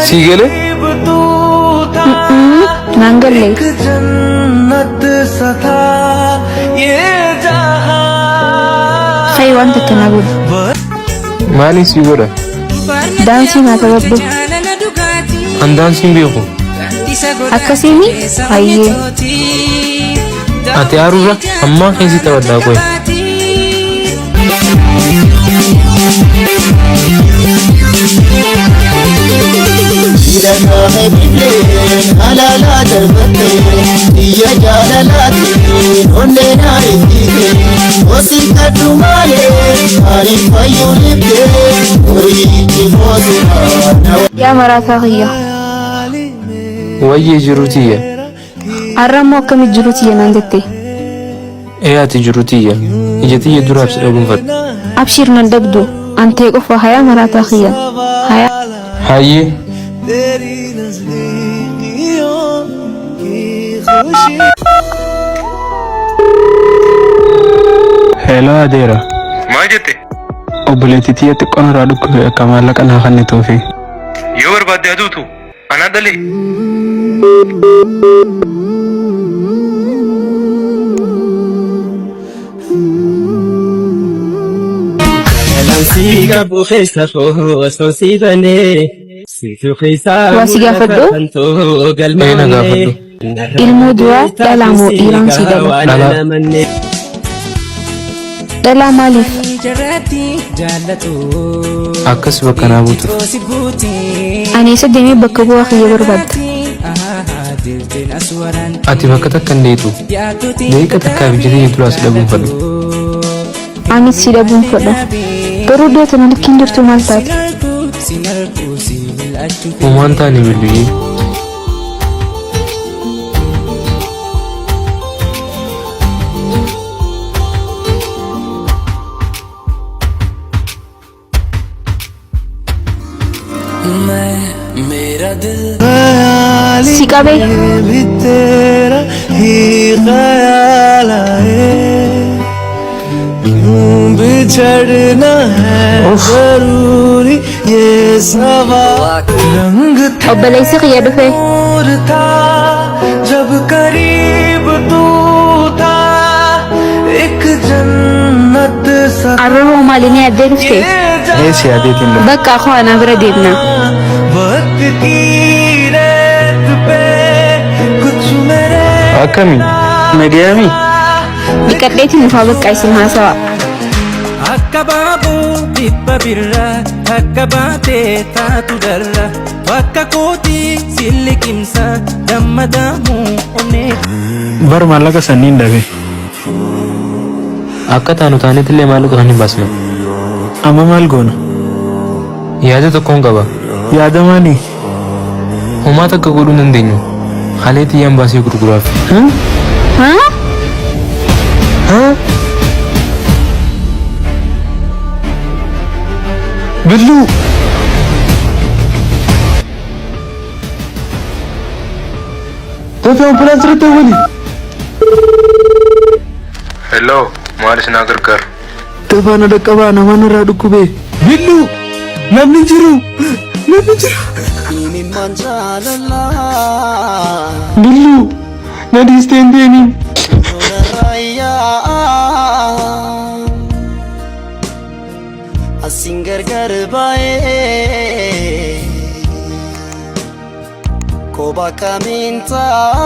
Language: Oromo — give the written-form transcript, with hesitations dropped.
Sii galee? Naan galle. Kai waan takka naa godhi. Maaliin sii godha? Daansii naa taphadhu. An daansiin beeku. Akkasiimi? Hayyee. Ati aarurra ammaa keessi taphadhaa qoy. Halaalaa darbatte biyya jaalalaatiin onnee naa ittise osin kadhu malee maaliif fayyuu dhibde horiitti foosuma. Yaa maraataa kiyya. Wayyee jiruu tiyya. Har'a immoo akkamitti jiruu tiyya naan jette? Ee ati jiruu tiyya. Ija tiyya duraaf si dhabuun fadha. Abshir nan dhabdu. An tee qofa hayaa maraataa kiyya. Hayaa. Hayyee. Hello adeera. Maal jette? Obboleettii tiyya xiqqoon irraa dhukkube akka maallaqa naa kennituufi. Yoo barbaadde aduutu anaa dhalee. Sii qabu keessa koo osoo sii banee siitu keessaa Waa si gaafadhu? Ee na gaafadhu. Ilmoo duraa dhalaa moo dhiiraan sii dhala? Dhalaa. Dhalaa maaliif? Akkas bakka naa buutuuf. Ani eessa deemee bakka bu'aa kiyya barbaadda? Ati bakka takka hin deetu. Daqiiqa takkaaf ija tiyya duraa si dhabuun fadhu. Anis si dhabuun fedha. Garuu iddoo tana likkiin jirtu maal taate? Homaan taane bilbiyyee. Si qabee? Obboleessi kiyya dhufe. Arra hoo maali ni addee dhufte? Ee si yaadeetiin dhufe. Bakka koo anaa bira deemna. Akkami? Nagayaami? Dhiqadheetiin dhufaa bakka isin haasawa. Akka baaboo dhibba birraa takka baatee taatu darra bakka kootii si liqimsa dammadaamu onnee. Bar maallaqa sanniin dhabe. Akka taanu taanetillee maallaqa kan hin baasnu. Amma maal goona? Yaada tokkoon qaba. Yaada maali? Homaa takka godhuu hin dandeenyu. Halee tiyyaan baasee gurguraaf. Haa? Billuu! Dafee ambulaansii irratti dawwali. Hello, maal isin haa gargaaru? Dafaa na dhaqqabaa namaan irraa dhukkube. Billuu! Namni hin jiru! Namni hin jiru! Billuu! Na dhiistee hin deemin! Asin gargar baay'ee kophaa kamiin ta'a.